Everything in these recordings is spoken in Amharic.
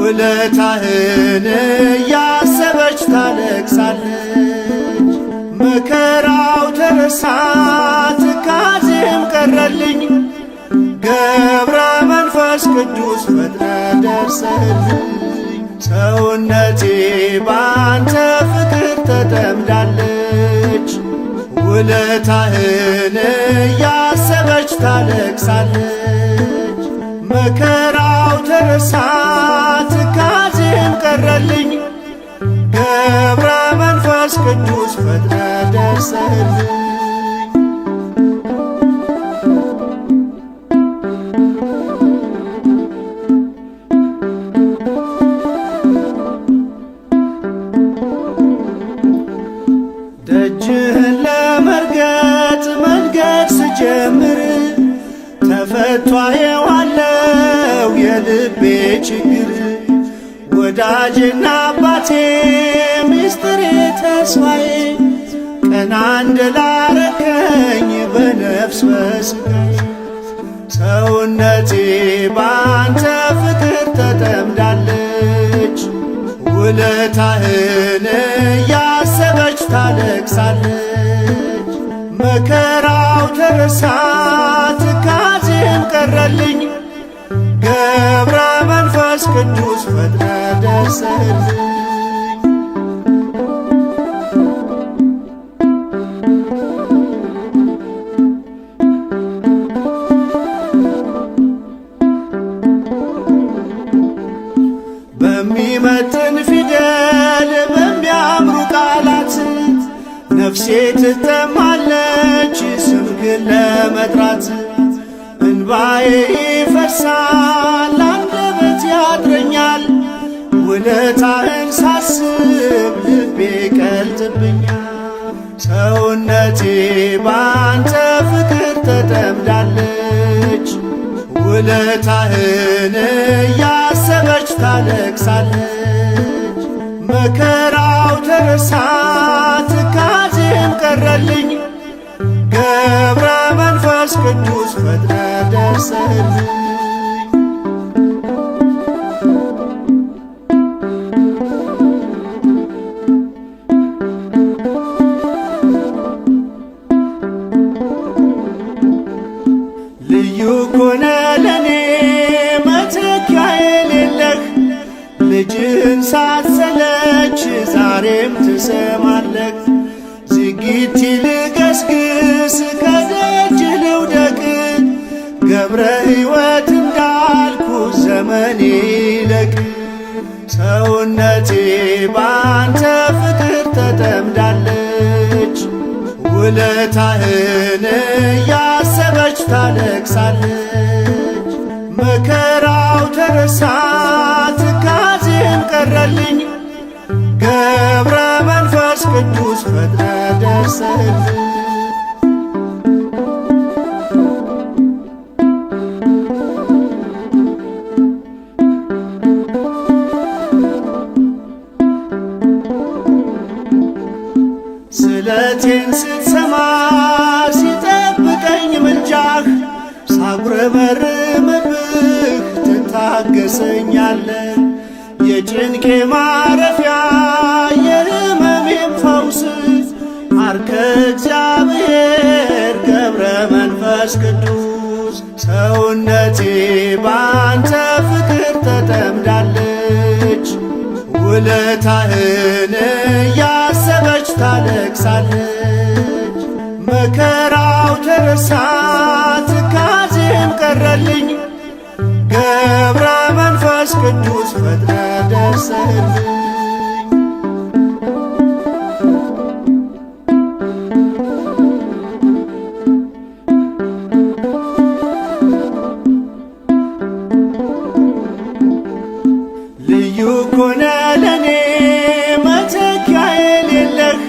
ውለታህን እያሰበች ታለቅሳለች። መከራው ተረሳ ትካዜም ቀረልኝ፣ ገብረ መንፈስ ቅዱስ ፈጥነ ደርሰልኝ። ሰውነቴ ባንተ ፍቅር ተጠምዳለች፣ ውለታህን እያሰበች ታለቅሳለች። መከራው ተረሳ ትካዜም ቀረልኝ፣ ገብረ መንፈስ ቅዱስ ፈጥነ ደርሰልኝ። ደጅህን ለመርገጥ መንገድ ስጀምር ተፈቷ የዋለው የልቤ ችግር፣ ወዳጅና አባቴ ምስጢሬ ተስፋዬ ቀና እንድላረከኝ በነፍስ በስጋዬ። ሰውነቴ ባንተ ፍቅር ተጠምዳለች፣ ውለታህን እያሰበች ታለቅሳለች። መከራው ተረሳ ትካዜም ቀረልኝ፣ ገብረ መንፈስ ቅዱስ ፈጥነ ደርሰልኝ። በሚመጥን ፊደል በሚያምሩ ቃላት ነፍሴ ትጠማለች ስምህን ለመጥራት። እንባዬ ይፈሳል አንደበት ያጥረኛል፣ ውለታህን ሳስብ ልቤ ቀልጥብኛል። ሰውነቴ ባንተ ፍቅር ተጠምዳለች፣ ውለታህን እያሰበች ታለቅሳለች። መከራው ተረሳ ትካዜም ቀረልኝ፣ ገብረ መንፈስ ቅዱስ ፈጥነ ደርሰልኝ። ልዩ ኮነ ለኔ መተኪያ የሌለህ፣ ልጅህን ሳትሰለች ዛሬም ትሰማለህ። ዝጊቲ ልገስግስ ከደጅ ልውደቅ፣ ገብረ ሕይወት እንዳልኩ ዘመኔ ይለቅ። ሰውነቴ ባንተ ፍቅር ተጠምዳለች፣ ውለታህን እያሰበች ታለቅሳለች። መከራው ተረሳ ትካዜም ቀረልኝ፣ ገብረ መንፈስ ቅዱስ ፈጥነ ደርሰልኝ። ስለቴን ስትሰማ ሲጠብቀኝ ምልጃህ፣ ሳጉረመርምብህ ትታገሰኛለህ። የጭንቄ ማረፊያ የሕመሜም ፈውስ አርከ እግዚአብሔር ገብረ መንፈስ ቅዱስ። ሰውነቴ ባንተ ፍቅር ተጠምዳለች፣ ውለታህን እያሰበች ታለቅሳለች። መከራው ተረሳ ትካዜም ቀረልኝ፣ ገብረ መንፈስ ቅዱስ ፈጥነ ደርሰልኝ። ልዩ ኮነ ለኔ መተኪያ የሌለህ፣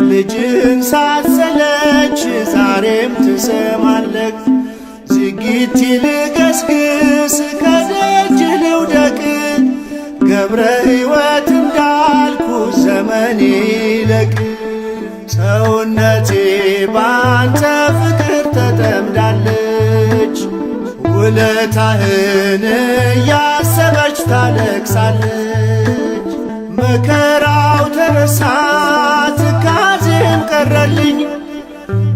ልጅህን ሳትሰለች ዛሬም ትሰማለህ። ዝጊቲ ልገስግስ ከደጅ ልውደቅ፣ ገብረ ሕይወት እንዳልኩ ዘመኔ ይለቅ። ሰውነቴ ባንተ ፍቅር ተጠምዳለች፣ ውለታህን ውለታህን እያሰበች ታለቅሳለች። መከራው ተረሳ ትካዜም ቀረልኝ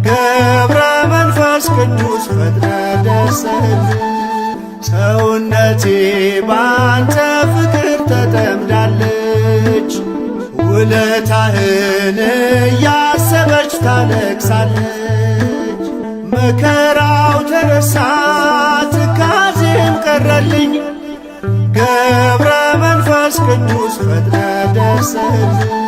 ገብረ መንፈስ ቅዱስ ፈጥነ ደርሰልኝ። ሰውነቴ ባንተ ፍቅር ተጠምዳለች ውለታህን እያሰበች ታለቅሳለች። መከራው ተረሳ ትካዜም ቀረልኝ ገብረ መንፈስ ቅዱስ ፈጥነ ደርሰልኝ።